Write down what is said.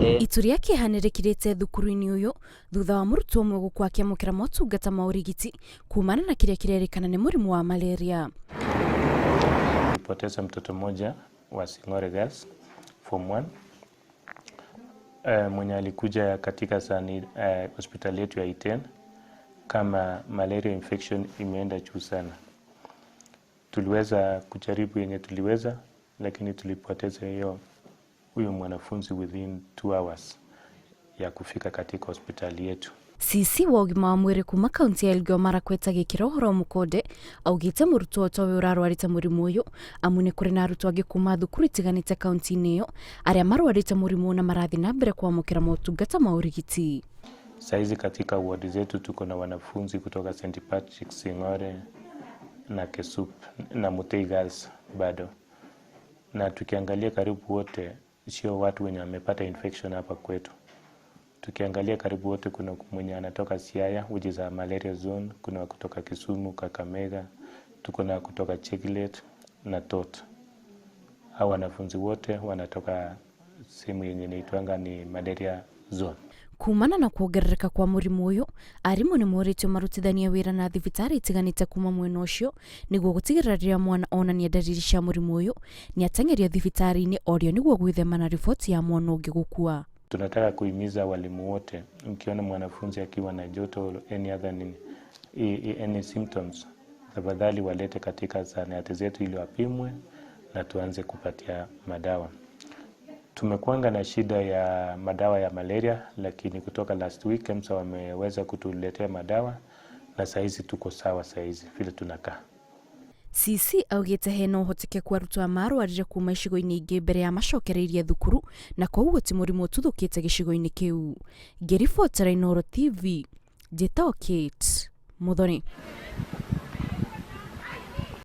Itu rĩa kĩeha nĩ rĩkirĩte thukuru-inĩ ũyũ thutha wa mũrutwo ũmwe gũkua akĩamũkĩra motungata ma ũrigiti kumana na kĩrĩa kĩrerĩkana nĩ mũrimũ wa malaria. Tulipoteza mtoto mmoja wa Sing'ore Girls Form 1 mwenye alikuja katika sani hospitali yetu ya Iten kama malaria infection imeenda juu sana. Tuliweza kujaribu yenye tuliweza, lakini tulipoteza hiyo huyo mwanafunzi within 2 hours ya kufika katika hospitali yetu. CC wa ũgima wa mwĩrĩ kuma kaunti ya Elgeyo Marakwet agĩkĩra ũhoro mũkonde augĩte mũrutwo towe ũrarwarĩte mũrimũ ũyũ, amu nĩ kũrĩ na arutwo angĩ kuma thukuru itiganĩte kaunti-inĩ ĩyo arĩa marwarĩte mũrimũ na marathiĩ na mbere kwamũkĩra motungata ma ũrigiti. Saizi katika wodi zetu tuko na wanafunzi kutoka St Patrick, Sing'ore na Kesup na Mutei Girls bado, na tukiangalia karibu wote sio watu wenye wamepata infection hapa kwetu. Tukiangalia karibu wote, kuna mwenye anatoka Siaya, which is a malaria zone, kuna wa kutoka Kisumu, Kakamega, tuko na kutoka Chekilet na Tot. Hao wanafunzi wote wanatoka sehemu yenye inaitwanga ni malaria zone. Kumana na kuongerereka kwa mũrimũ ũyũ, arimũ nĩ morĩtio marutithanie wĩra na thibitarĩ itiganĩte kuma mwena ũcio nĩguo gũtigĩrĩra rĩrĩa mwana onania ndariri cia mũrimũ ũyũ nĩ ateng'erio thibitarĩ-inĩ orĩo nĩguo gwĩthema na riboti ya mwana ũngĩ gũkua. Tunataka kuhimiza walimu wote, mkiona mwanafunzi akiwa na joto or any other nini, any symptoms, tafadhali walete katika zahanati zetu ili wapimwe na tuanze kupatia madawa. Tumekuanga na shida ya madawa ya malaria, lakini kutoka last week KEMSA wameweza kutuletea madawa na saizi tuko sawa saizi vile tunakaa. CC augĩte hena ũhotekeku arutwo aya marwarire kuma icigo-inĩ ingĩ mbere ya macokereirie thukuru na koguo ti mũrimũ ũtuthũkĩte gĩcigo-inĩ kĩu. Ngĩribotera Inooro TV, njĩtagwo Kate Muthoni.